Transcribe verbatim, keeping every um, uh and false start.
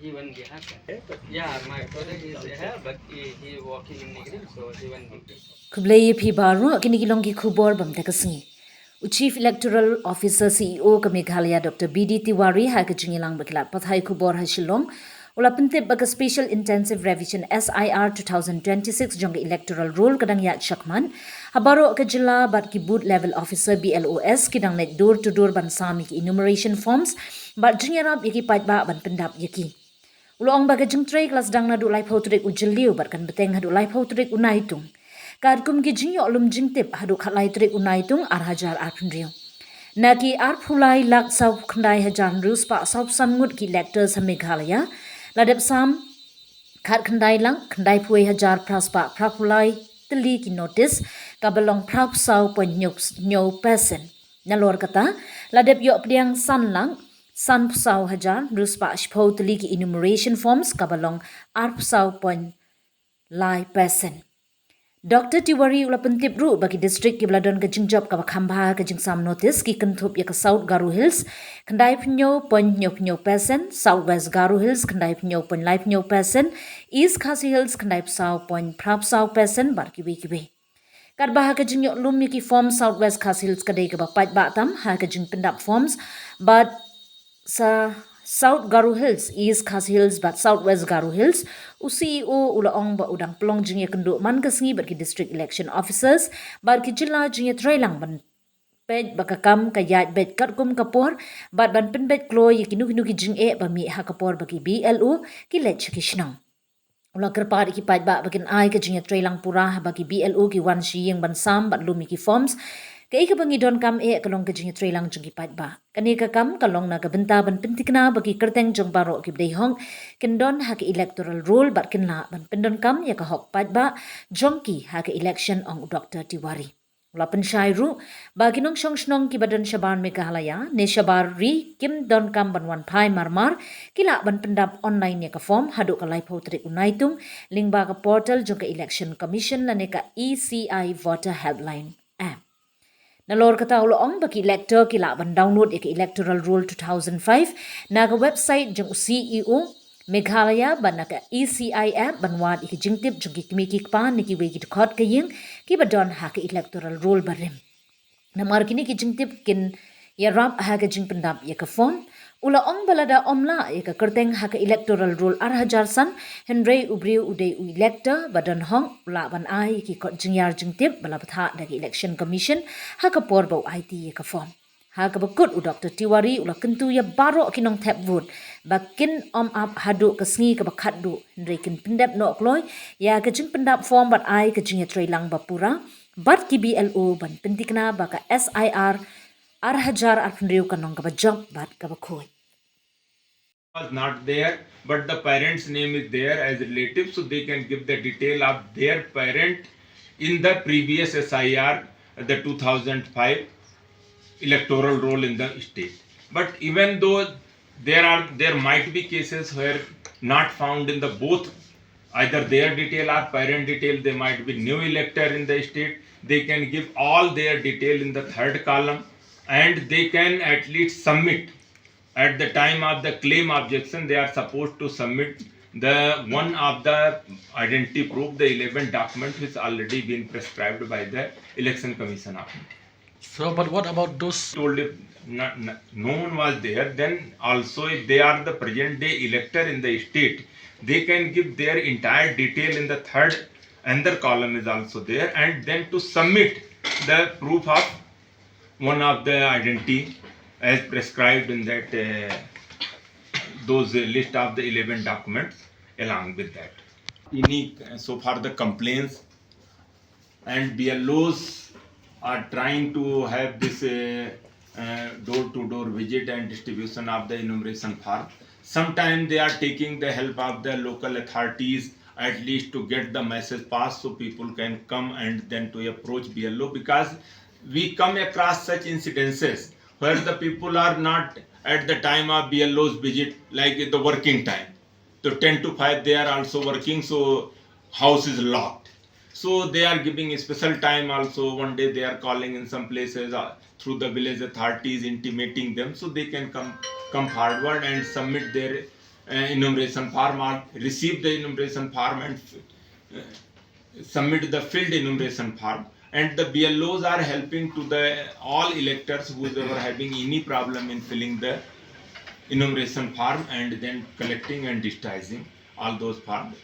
He won't be happy. Yeah, my brother is here, but he, he working in Nigrin, so he won't be. Khublei ïa phi baroh, kine ki long ki khubor bym te ka sngi. U Chief Electoral Officer, C E O ka Meghalaya, Doctor B D Tiwari, ha ka jingïalang bad ki lad pathai khubor ha Shillong, u la pyntip ba ka Special Intensive Revision, S I R, two thousand twenty-six jong ka Electoral Roll ka dang ïaid shakhmat ha baroh ka jylla, bad ki Booth Level Officer, B L Os, ki dang leit door to door ban sam ïa ki enumeration forms bad jingïarap ïa ki paidbah ban pyndap ïa ki. U la ong ba ka jingtrei ka la sdang naduh laiphew tarik u Jylliew bad kan bteng haduh laiphew tarik u Naitung. Katkum ki jingïoh lum jingtip, haduh khatlai tarik u Naitung ar hajar arphew hynriew, na ki arphew lai lak saw khyndai hajar hynriew spah saw san ngut ki electors ha Meghalaya, la dep sam khatkhyndai lak khyndaiphew wei hajar phra spah phraphew lai tylli ki notice, kaba long phraphew saw point hynñiew percent. Nalor kata, la dep ïoh pdiang san lak sanphew saw hajar hynriew spah shiphew tylli ki enumeration forms, kaba long arphew saw point lai percent. Doctor Tiwari u la pyntip ruh ba ki district kiba la don ka jingjop kaba kham bha ka jingsam notice ki kynthup ïa ka South Garo Hills, khyndaiphew hynñiew point hynñiewphew hynñiew percent, South West Garo Hills, khyndaiphew hynñiew point laiphew hynñiew percent, East Khasi Hills, khyndaiphew saw point phraphew saw percent, bad kiwei kiwei. Katba ha ka jingïoh lum ïa ki form, South West Khasi Hills ka dei kaba paidbah tam ha ka jingpyndap forms, bad sa South Garo Hills, East Khasi Hills bad South West Garo Hills, u C E O u la ong ba u dang pynlong jingïakynduh man ka sngi bad ki district election officers bad ki jylla jingïatreilang ban peit ba ka kam ka ïaid beit katkum ka por, bad ban pynbeit kloi ïa kino kino ki jingeh ba mih ha ka por ba ki B L O ki leit sha ki shnong. U la kyrpad ïa ki paidbah ba kin ai ka jingïatreilang pura haba ki B L O ki wan sha ïing ban sam bad lum ïa ki forms. Kaei kaba ngi donkam eh ka long ka jingïatreilang jong ki paidbah. Kane ka kam ka long na ka bynta ban pynthikna ba ki kyrteng jong baroh kiba dei hok kin don ha ka electoral roll bad kin lah ban pyndonkam ïa ka hok paidbah jong ki ha ka election, ong u Doctor Tiwari. U la pynshai ruh ba ki nongshong shnong kiba don shabar Meghalaya ne shabar ri kim donkam ban wan phai marmar, ki lah ban pyndap online ïa ka form haduh ka laiphew tarik u Naitung lyngba ka portal jong ka Election Commission lane ka E C I Voter Helpline app. Nalor kata u la ong ba ki elector ki lah ban download ïa ka Electoral Roll two thousand five na ka website jong u C E O Meghalaya bad na ka E C I app ban wad ïa ki jingtip jong ki kmie ki kpa ne kiwei ki dkhot ka ïing kiba don ha ka electoral roll barim. Namar kine ki jingtip kin ïarap ha ka jingpyndap ïa ka form. U la ong ba lada ym lah ïa ka kyrteng ha ka electoral roll ar hajar san, hynrei u briew u dei u elector ba don hok, u lah ban ai ïa ki kot jingïar jingtip ba la bthah da ka Election Commission ha ka por ba u aiti ïa ka form. Ha kaba kut u Doctor Tiwari u la kyntu ïa baroh ki nongthep vote ba kin ym ap haduh ka sngi kaba khatduh, hynrei kin pyndep noh kloi ïa ka jingpyndap form bad ai ka jingïatreilang ba pura bad ki B L O ban pynthikna ba ka S I R ar hajar arphew hynriew kan long kaba jop bad kaba khuid. Was not there, but the parent's name is there as relative, so they can give the detail of their parent in the previous S I R, the two thousand five electoral roll in the state. But even though there are, there might be cases where not found in the both, either their detail or parent detail, they might be new elector in the state, they can give all their detail in the third column, and they can at least submit at the time of the claim objection, they are supposed to submit the one of the identity proof, the eleven document which already been prescribed by the Election Commission of India. So, but what about those? Told if not, not, no one was there, then also if they are the present day elector in the state, they can give their entire detail in the third, another column is also there, and then to submit the proof of one of the identity as prescribed in that uh, those uh, list of the eleven documents along with that. Any uh, so far the complaints and B L Os are trying to have this uh, uh, door-to-door visit and distribution of the enumeration form. Sometimes they are taking the help of the local authorities at least to get the message passed so people can come and then to approach B L O, because we come across such incidences where the people are not at the time of B L O's visit, like the working time. So ten to five they are also working, so house is locked. So they are giving a special time also. One day they are calling in some places uh, through the village authorities, intimating them so they can come come forward and submit their uh, enumeration form or receive the enumeration form and uh, submit the filled enumeration form. And the B L Os are helping to the all electors whoever having any problem in filling the enumeration form and then collecting and digitizing all those forms.